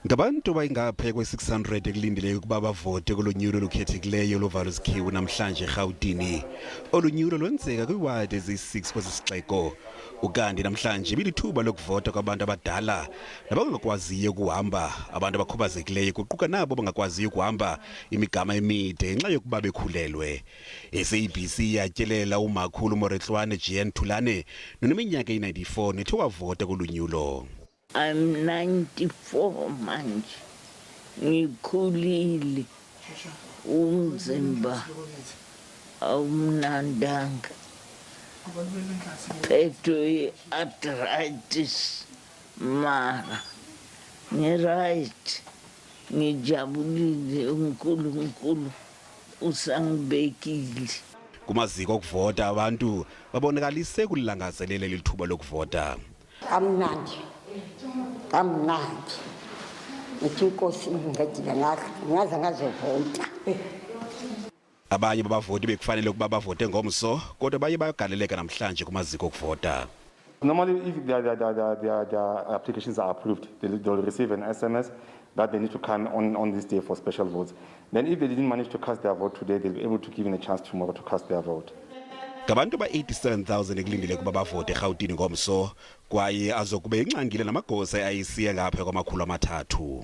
Ngabantu abayingaphaya kwe-600 ekulindeleke ukuba bavote kulo nyulo lukhethekileyo lovalo zikhiwu namhlanje eRhawutini. Olu nyulo lwenzeka kwiiwadi eziyi-6 kwesi sixeko. Ukanti namhlanje ibilithuba lokuvota kwabantu abadala nabangakwaziyo ukuhamba, abantu abakhubazekileyo kuquka nabo bangakwaziyo ukuhamba imigama emide ngenxa yokuba bekhulelwe. SABC yatyelela umakhulu Moretlwane Jean Thulane noneminyaka eyi-94 nethe wavota kolunyulo. I'm 94 manje, ngikhulile, umzimba awumnandanga, phethwe i-arthritis, mara ngi-right, ngijabulile, uNkulunkulu usangibekile. Kumaziko okuvota abantu babonakalise kulilangazelela eli thuba lokuvota. Kamnandi, kamnandi, ngithi inkosi ingincedile ngaze ngazovota. Abanye babavoti bekufanele ukuba bavote ngomso, kodwa baye bagaleleka namhlanje kumaziko okuvota. Normally, if their applications are approved, they'll receive an SMS that they need to come on this day for special votes. Then if they didn't manage to cast their vote today, they'll be able to give a chance tomorrow to cast their vote. Ngabantu ba-87,000 ekulindele ukuba bavote eRhawutini ngomso, kwaye azokube enxangile namagosa e-IEC angaphaya kwama-300.